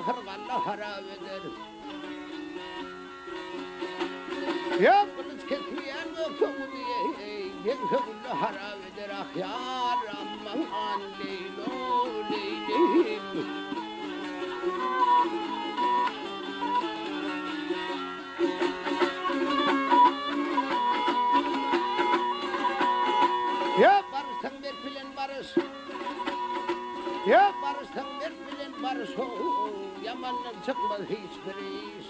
Ahyr galla harap eder. Ýa gylyç kesmeýän gökde guzy eý, Ýeňse gülle harap eder ahýar, Aman leýlo leýlim. Ýa baryşsaň mert bilen baryş. Ýa baryşsaň mert bilen baryş ho-ow, Ýamandan çykmaz hiç bir iş.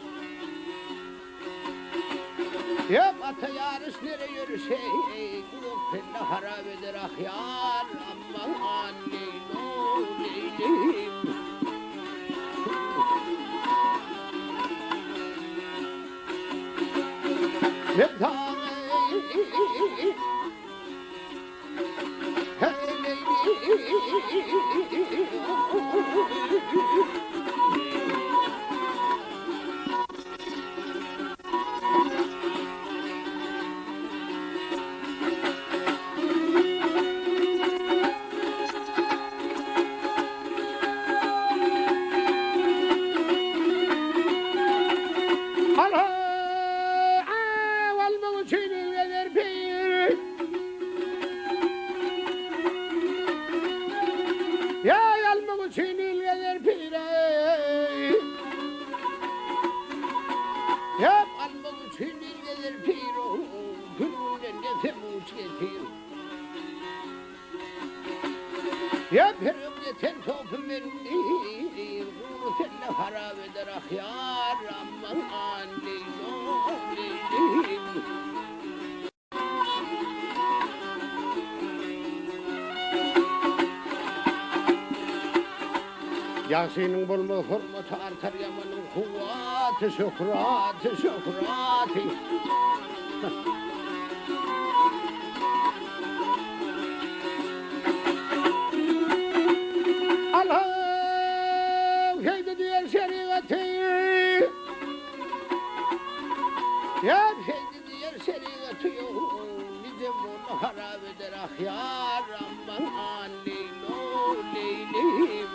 Ýa ata ýaryş nere ýörüş eý, Uzak pelle harap eder ahýar, Aman leýlo leýlim. Men saňa Ýaý almak üçin il gezer pire. Ýap almak üçin il gezer pire. Gün-günden desem uç getir. Ýap her öňde sen sopy mendir. Gury selle harap eder ahýar. Aman leýlo leýlim. Ýagşynyň bolmaz hormaty artar ýamanyň kuwwaty şöhraty şöhraty. Alha şeýdi diýer şerigaty. Ýa şeýdi Diýer şerigaty ýok, Nije molla harap eder ahýar, Aman leýlo leýlim.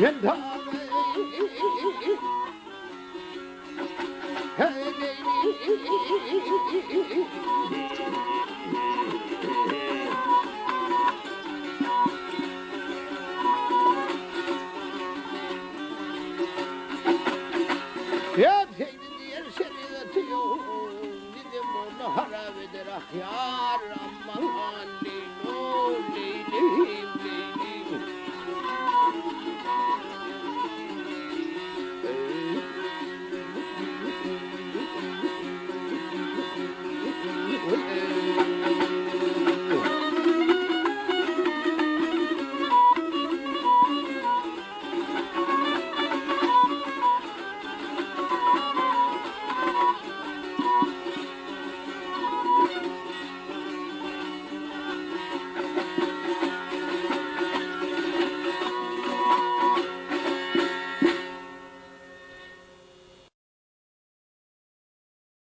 Men saňa Heý leýlim. Ýa şeýdi diýer şerigaty ýok, Nije molla harap eder ahýar, Aman leýlo.